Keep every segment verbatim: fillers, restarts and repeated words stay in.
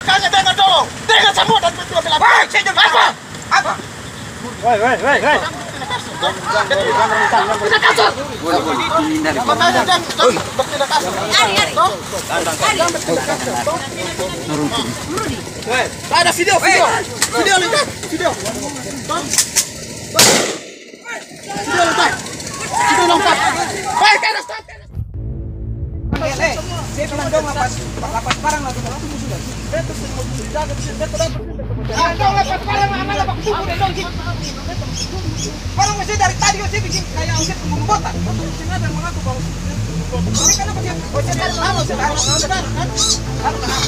Kanya dengar dolo, dengar semua dan betul bilang. Woi, saya juga apa? Apa? Woi, woi, woi, woi. Tidak kasar. Boleh, boleh. Ini dari makanya jangan, jangan bertindak kasar. Ari, Ari. Toh? Jangan bertindak kasar. Toh? Turun, turun. Woi, ada video, video. Video, lihat. Video. Toh? Video lengkap. Video lengkap. Baik, teras, teras. Eh, eh, saya bilang dong lapas, lapas parang lagi, tunggu sudah. Beta sudah mau jaga di sini, beta dapat. Ah, dong lapas parang, mana lapas suku deh, dong, sini. Orang masih dari tadi, saya bikin kayak saya tunggu botak. Sini ada mengaku bahwa ini kenapa dia? Oh, saya tarik lama, saya tarik, saya tarik, kan? Lalu kenapa?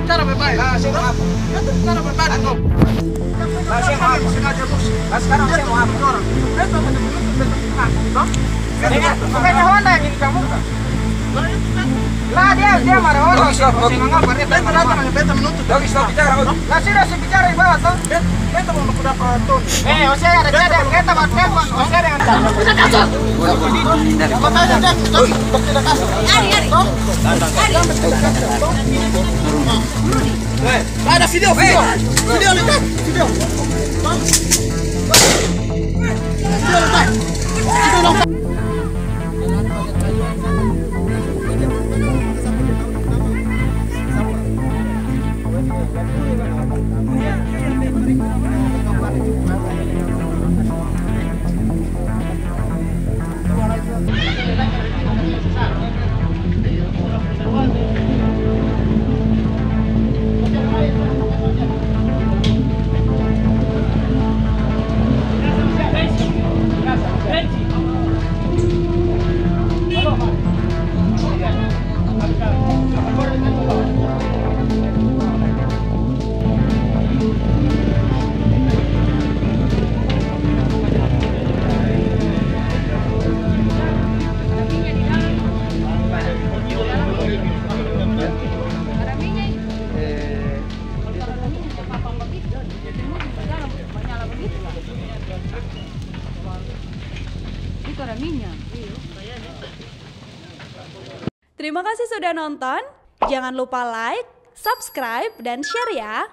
Bicara baik-baik. Nah, saya maaf. Bicara baik-baik, dong. Nah, saya maaf. Sengaja emosi. Nah, sekarang saya maaf. Beta mau menuntut beta pung hak, dong. Bukannya Honda yang ini kamu? Lah, dia, dia marah Honda. Oke, stop, oke. Beta datang, beta menuntut. Oke, stop bicara, oke. Lah, sudah saya bicara di bawah, toh. Beta, beta mau baku dapa Tony. Eh, Ose ada, ada, beta buat telepon, Ose dengan. Makanya dia bertindak kasar. Ari, Ari. Toh? Ari. Eh, ada video, video. Video, lihat, video. Toh? Video, lihat. Video, lihat. Itu ada minyak. Terima kasih sudah nonton. Jangan lupa like, subscribe, dan share ya.